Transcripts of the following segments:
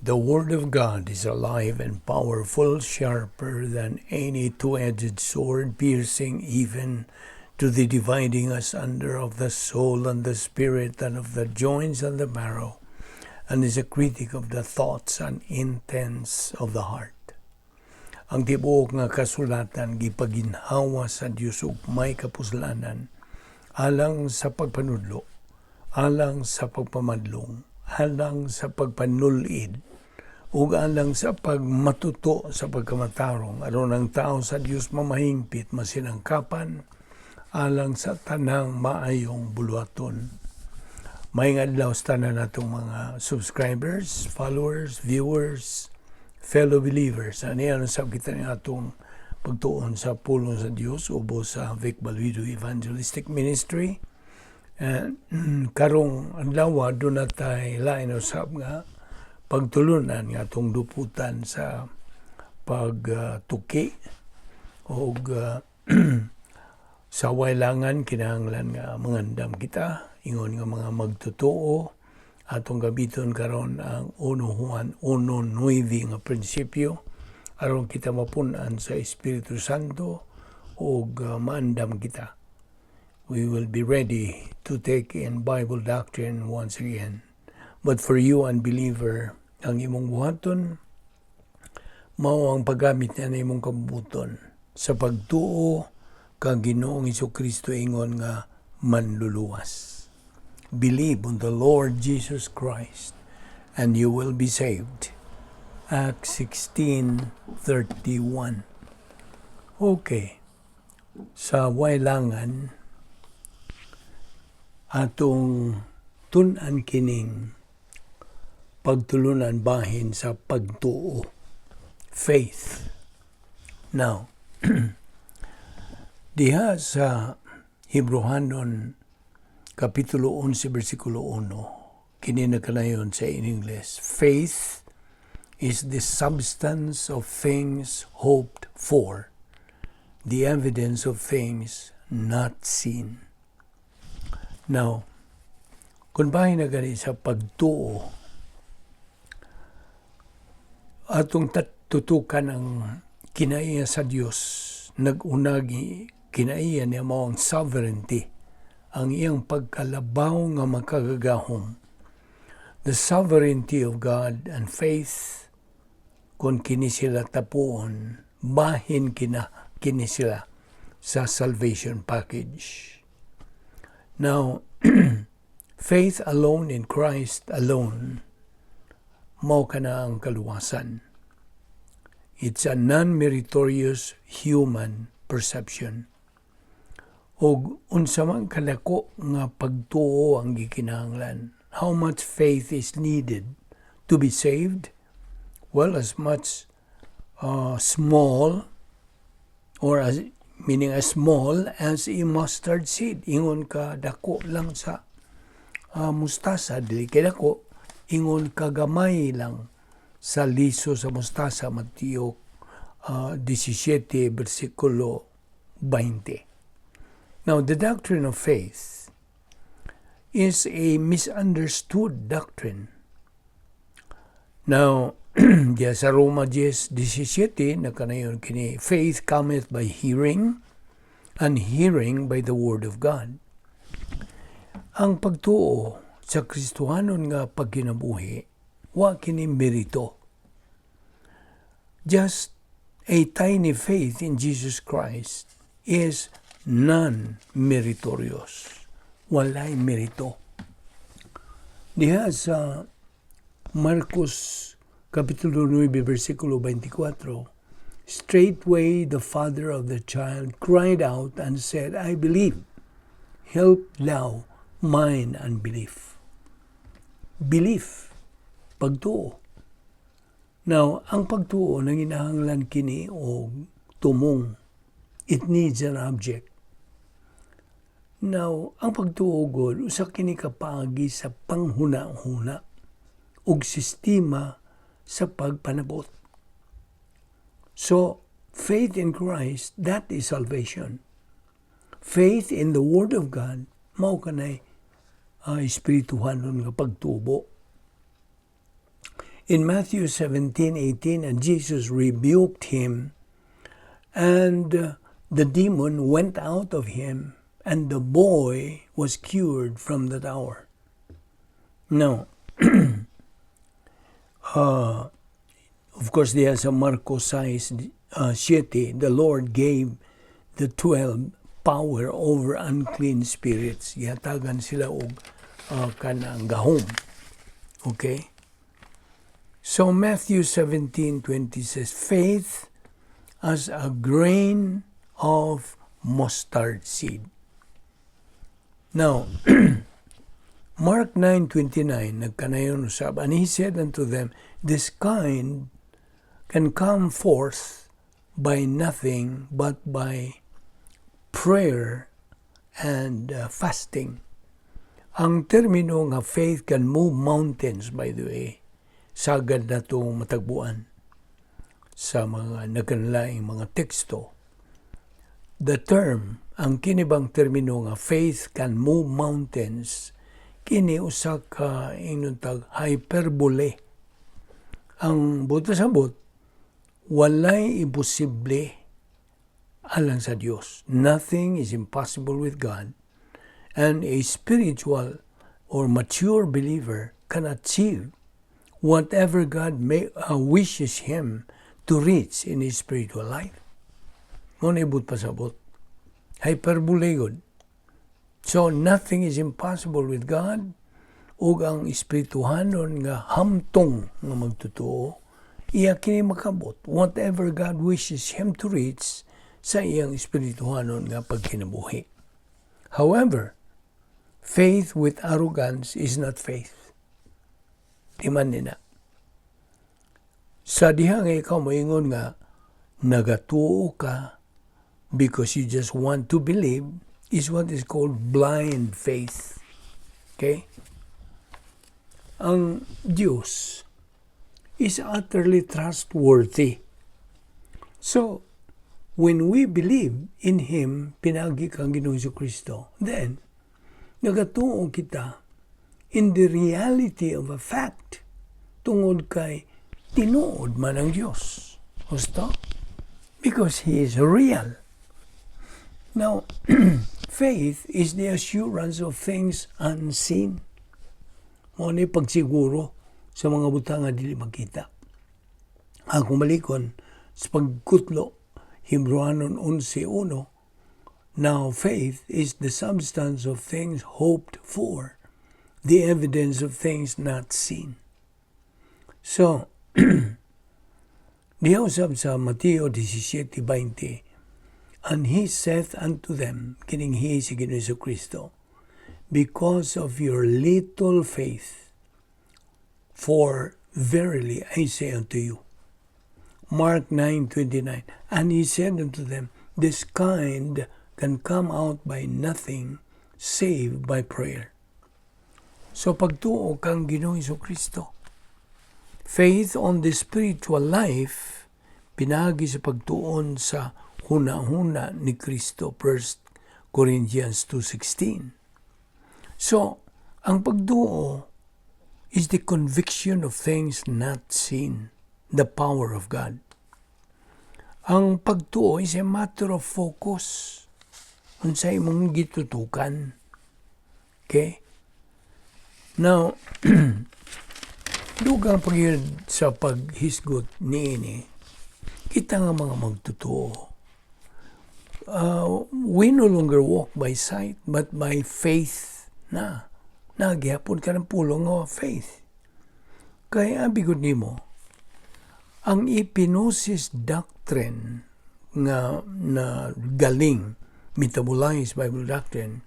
The Word of God is alive and powerful, sharper than any two-edged sword, piercing even to the dividing asunder of the soul and the spirit and of the joints and the marrow, and is a critic of the thoughts and intents of the heart. Ang tibuok nga kasulatan gipaginhawa sa Dios ug may kapuslanan alang sa pagpanudlo, alang sa pagpamadlong, alang sa pagpanulid, ug alang sa pagmatuto sa pagkamatarong, aron ang tao sa Dios mamahingpit, masinangkapan alang sa tanang maayong buluhaton. Maayong adlaw sa tanan natong mga subscribers, followers, viewers, fellow believers. Ani ano sa kita ni atong pagtuon sa pulong sa Dios ubos sa Vic Balbido Evangelistic Ministry. And karong adlaw, duna tay lain usab nga pagtulunan nga atong duputan sa pagtuki og sa wailangan kinahanglan nga mangandam kita ingon nga mga magtotoo. Atong gamiton karon ang 1 Juan 1:9 nga prinsipyo aron kita mapun-an sa Espiritu Santo ug maandam kita. We will be ready to take in Bible doctrine once again. But for you, unbeliever, ang imong buhaton mao ang paggamit niya na imong kabubut-on sa pagtuo kang Ginoong Kristo ingon nga manluluwas. Believe on the Lord Jesus Christ and you will be saved. Acts 16:31. Okay. Sa wailangan, atong tun-an kining pagtulunan bahin sa pagtuo. Faith. Now, diha sa Hebrohanon Kapitulo 11, versikulo 1, kini nakanayon sa in English, "Faith is the substance of things hoped for, the evidence of things not seen." Now, kung bahin na gani sa pagtuo, atong tutukan ang kinaiya sa Dios, nag-unagi kinaiya niya mao ang sovereignty, ang iyang pagkalabaw nga makagagahom. The sovereignty of God and faith, kung kini sila tapuon, bahin kini sila sa salvation package. Now, faith alone in Christ alone, mao kana ang kaluwasan. It's a non-meritorious human perception. Og unsa man kadako nga pagtuo ang gikinahanglan? How much faith is needed to be saved? Well, as much small or as meaning as small as a mustard seed. Ingon ka dako lang sa mustasa, dili kay dako, ingon kagamay lang sa liso sa mustasa, Mateo 17 versikulo 20. Now, the doctrine of faith is a misunderstood doctrine. Now, diya sa Roma 10:17, nakanayon kini, "Faith cometh by hearing, and hearing by the word of God." Ang pagtuo sa Kristohanon nga pagkinabuhi, wa kini merito. Just a tiny faith in Jesus Christ is non-meritorious. Walay merito. Diha sa Marcos Kapitulo 9, versikulo 24, "Straightway the father of the child cried out and said, 'I believe. Help thou mine unbelief.'" Belief, pagtuo. Now, ang pagtuo nanginahanglan kini og tumong. It needs an object. Now, ang pagtuo gud usa kini ka paagi sa panghuna-huna ug sistema sa pagpanabot. So, faith in Christ, that is salvation. Faith in the Word of God, mao kanay espirituhanon nga pagtubo. In Matthew 17:18, and Jesus rebuked him, and the demon went out of him, and the boy was cured from that hour. Now, of course, diya sa Marcos 6, 7, the Lord gave the 12 power over unclean spirits. Gihatagan sila og kanang gahom. Okay? So Matthew 17:20 says, "Faith as a grain of mustard seed." Now, Mark 9:29, nagkanayon usab, "And he said unto them, This kind can come forth by nothing but by prayer and fasting." Ang termino nga faith can move mountains, by the way, sagad na itong matagbuan sa mga nagkanlaing mga teksto. The term, ang kinibang termino nga faith can move mountains, kini usa ka ingnon tag hyperbole. Ang buot pasabot, walay imposible alang sa Dios. Nothing is impossible with God. And a spiritual or mature believer can achieve whatever God wishes him to reach in his spiritual life. Mao na buot pasabot. Hyperbole gud. So nothing is impossible with God ug ang espirituhanon nga hamtong nga magtotoo, iya kini makabot whatever God wishes him to reach sa iyang espirituhanon nga pagkinabuhi. However, faith with arrogance is not faith. Di man nina. Sa diha nga ikaw moingon nga nagatuo ka because you just want to believe is what is called blind faith. Okay? Ang Diyos is utterly trustworthy. So, when we believe in Him, pinagi kang Ginoong Kristo, then, nagatuo kita in the reality of a fact tungod kay tinuod man ang Diyos. Husto? Because He is real. Now, faith is the assurance of things unseen. Mao ni pagsiguro sa mga butang nga dili makita. Akong balikon sa pagkutlo, Hebrewanon 11:1, "Now faith is the substance of things hoped for, the evidence of things not seen." So, diha usab sa Mateo 17:20, "And he saith unto them," kining he si Ginoong Kristo, "because of your little faith, for verily I say unto you." Mark 9:29, "And he said unto them, This kind can come out by nothing save by prayer." So pagtuo kang Ginoong Kristo, faith on the spiritual life, pinagi sa pagtuon sa huna-huna ni Kristo, 1 Corinthians 2:16. So, ang pagtuo is the conviction of things not seen, the power of God. Ang pagtuo is a matter of focus. Unsa imong gitutukan. Okay? Now, dugang pagyud sa paghisgot niini, kita nga mga magtotoo, we no longer walk by sight, but by faith na. Nagyapon ka ng pulong nga faith. Kaya abi gud nimo, ang epignosis doctrine nga na galing metabolized Bible doctrine,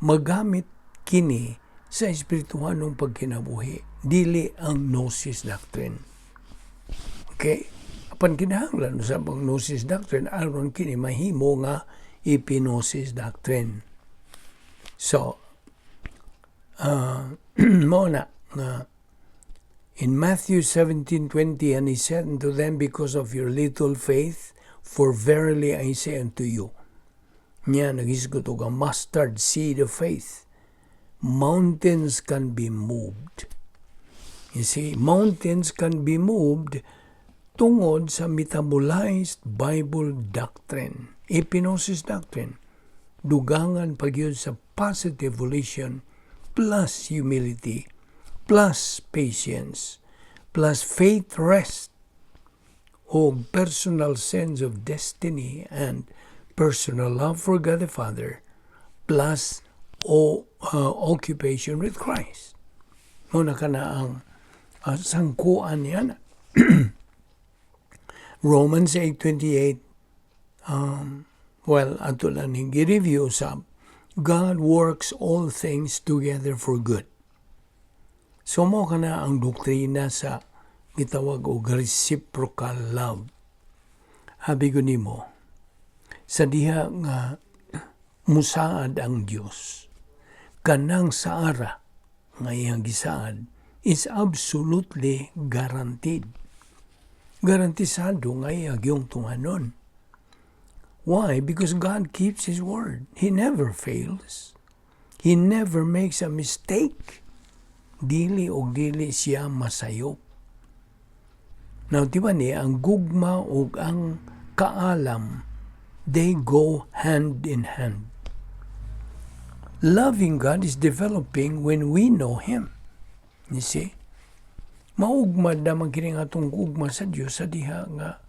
magamit kini sa espirituhanong pagkinabuhi, dili ang gnosis doctrine. Okay? Apan kinahanglan sa ang gnosis doctrine aron kini mahimo nga epignosis doctrine. So, mao na nga in Matthew 17:20, "And he said unto them, Because of your little faith, for verily I say unto you." Nya naghisgot og a mustard seed of faith. Mountains can be moved. You see, mountains can be moved tungod sa metabolized Bible doctrine, epinosis doctrine. Dugangan pa gyud sa positive volition plus humility plus patience plus faith rest o personal sense of destiny and personal love for God the Father plus o occupation with Christ. Mao na kana ang sangkuan niya. Romans 8:28, well, ato lang ning review sa God works all things together for good. So mao kana ang doktrina sa gitawag og reciprocal love. Habi ko nimo, sa diha nga musaad ang Dios, kanang saara nga iyang gisaad is absolutely guaranteed. Garantisado nga iya gyung tumanon. Why? Because God keeps His word. He never fails. He never makes a mistake. Dili og dili siya masayop. Now, di ba ni, ang gugma ug ang kaalam, they go hand in hand. Loving God is developing when we know Him. You see? Maugmad naman kini atong gugma sa Dios sa diha nga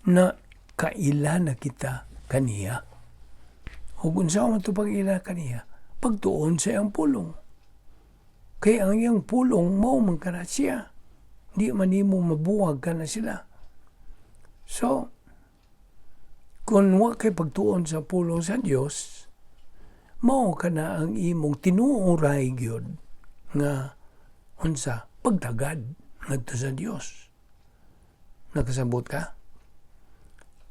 na kaila na kita kaniya. Ug unsa man to pag-ila kaniya? Pagtuon sa iyang pulong. Kay ang iyang pulong mao man kana siya. Di man nimo mabuwag kana sila. So, kung wa kay pagtuon sa pulong sa Dios, mao kana ang imong tinuoray gyud nga unsa pagtagad ngadto sa Dios. Nakasabot ka?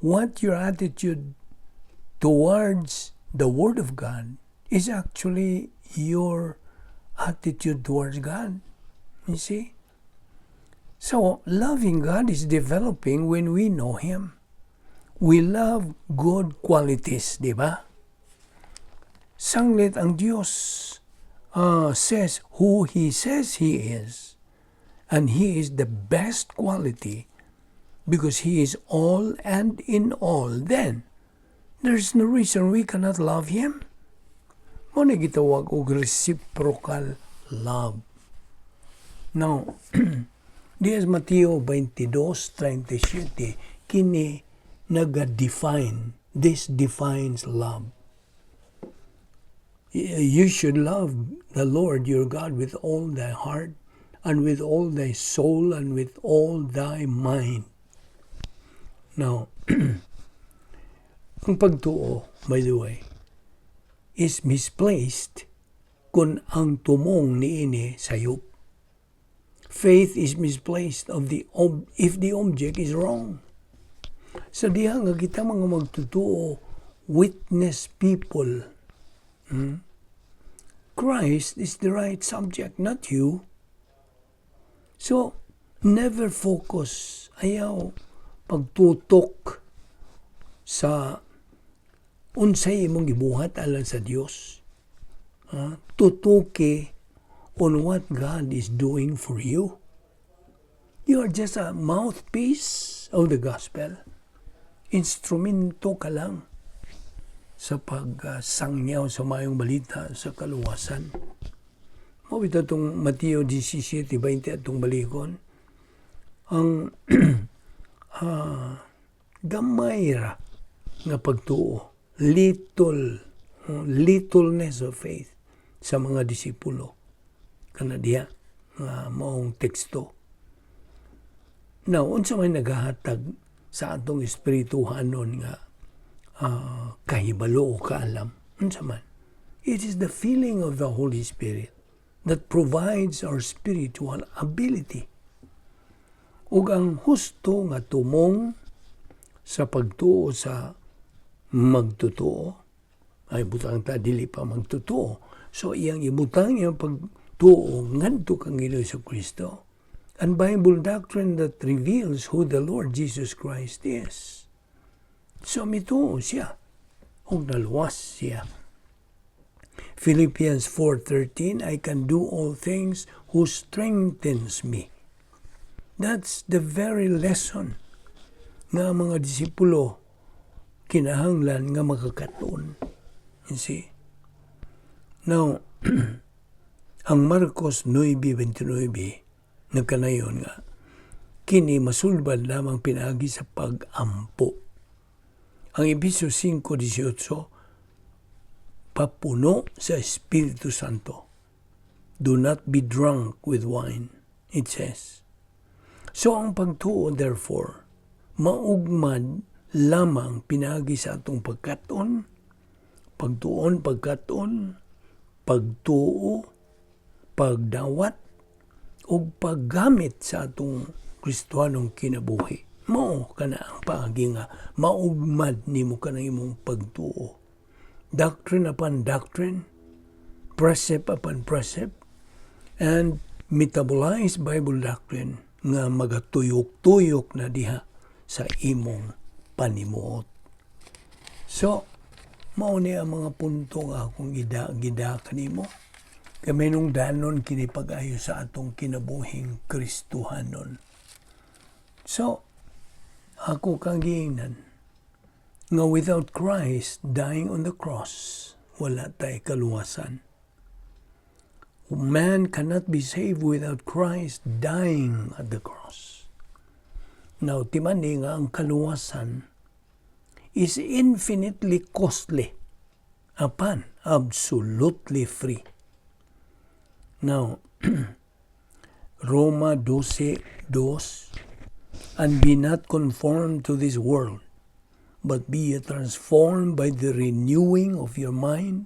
What your attitude towards the Word of God is actually your attitude towards God. You see? So, loving God is developing when we know Him. We love good qualities, di ba? Sanglit ang Diyos says who He says He is. And He is the best quality because He is all and in all. Then, there's no reason we cannot love Him. Mao na gitawag og reciprocal love. Now, diya sa Mateo 22:37, kini naga-define, this defines love. You should love the Lord your God with all thy heart and with all thy soul and with all thy mind. Now, ang pagtuo, by the way, is misplaced kung ang tumong niini sayop. Faith is misplaced if the object is wrong. Sa diha nga kita mga magtutuo, witness people. Christ is the right subject, not you. So, never focus. Ayaw pagtutok sa unsay imong gibuhat alang sa Dios. Tutuki on what God is doing for you. You are just a mouthpiece of the gospel. Instrumento ka lang sa pagsangyaw sa mayong balita sa kaluwasan. Mao bitaw itong Mateo 17:20 atong balikon. Ang gamay ra nga pagtuo, little, littleness of faith sa mga disipulo. Kana diha nga maong teksto. Now, unsa may nagahatag sa atong espirituhanon nga kahibalo o kaalam? Unsa man? It is the filling of the Holy Spirit that provides our spiritual ability. Ug ang husto nga tumong sa pagtuo sa magtotoo ay butang ta dili pa magtotoo. So iyang ibutang iyang pagtuo ngadto kang Ginoong Kristo. And Bible doctrine that reveals who the Lord Jesus Christ is. So mituo siya ug naluwas siya. Philippians 4:13, "I can do all things who strengthens me." That's the very lesson nga ang mga disipulo kinahanglan nga makakaton. You see? Now, ang Marcos 9:29 nagkanayon nga kini masulbad lamang pinaagi sa pag-ampo. Ang Epeso 5:18, papuno sa Espiritu Santo. "Do not be drunk with wine," it says. So ang pagtuo, therefore, maugmad lamang pinaagi sa atong pagkaton, pagtuon, pagkaton, pagtuo, pagdawat, ug paggamit sa atong Kristohanong kinabuhi. Mao kana ang paagi nga maugmad nimo kanang imong pagtuo. Doctrine upon doctrine, precept upon precept, and metabolized Bible doctrine nga magatuyok-tuyok na diha sa imong panimuot. So, mao ni ang mga punto nga akong gida kanimo. Kay danon kini pag-ayo sa atong kinabuhing Kristohanon. So, ako kang giingnan nga without Christ dying on the cross, wala tay kaluwasan. Man cannot be saved without Christ dying at the cross. Now, timani nga ang kaluwasan is infinitely costly apan absolutely free. Now, Roma 12:2, "And be not conformed to this world, but be ye transformed by the renewing of your mind,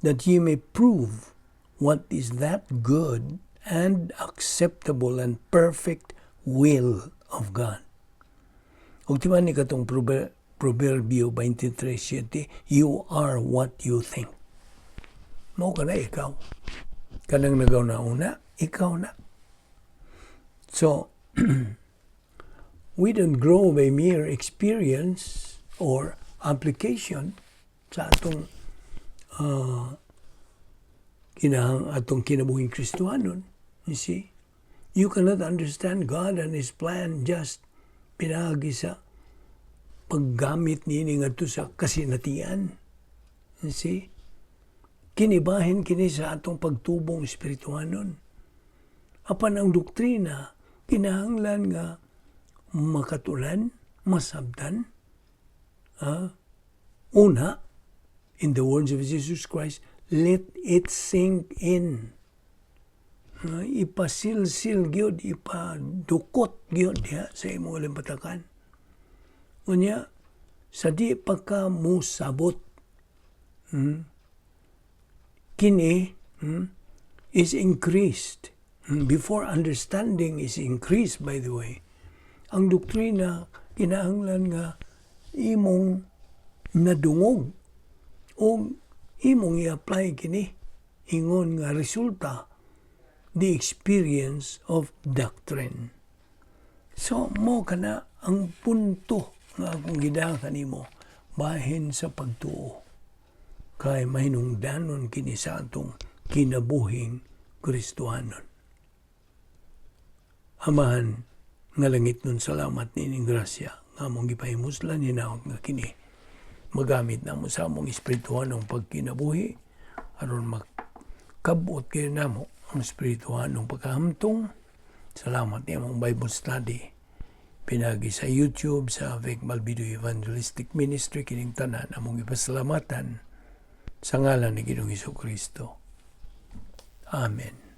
that ye may prove what is that good and acceptable and perfect will of God." Ug timan ni katong Proverbio 23:7, "You are what you think." Mao ka na ikaw. Kanang nagaw na una, ikaw na. So, we don't grow by mere experience or application sa atong kinahang atong kinabuhing Kristohanon. You see? You cannot understand God and His plan just pinaagi sa paggamit niini ngadto sa kasinatian. You see? Kinibahin kini sa atong pagtubong espirituhanon. Apan ang doktrina, kinahanglan nga makatulan, masabtan. Una, in the words of Jesus Christ, let it sink in. Ipasilsil gyud, ipadukot gyud diha sa imong alimpatakan. Unya, sa di pa ka musabot, kini is increased. Before understanding is increased, by the way, ang doktrina kinahanglan nga imong nadungog o imong i-apply kini ingon nga resulta the experience of doctrine. So, mo kana ang punto nga akong gidakan nimo bahin sa pagtuo. Kay mahinungdanon kini sa atong kinabuhing Kristohanon. Amahan nga langit nun, salamat niining grasya nga among gipahimuslan, hinaot nga kini magamit namo sa among espirituhanong pagkinabuhi aron makabot kaayo namo ang espirituhanong pagkahamtong. Salamat ni among Bible study pinagi sa YouTube sa Vic Malbido Evangelistic Ministry. Kining tanan among ipasalamatan sa ngalan ni Ginoong Kristo. Amen.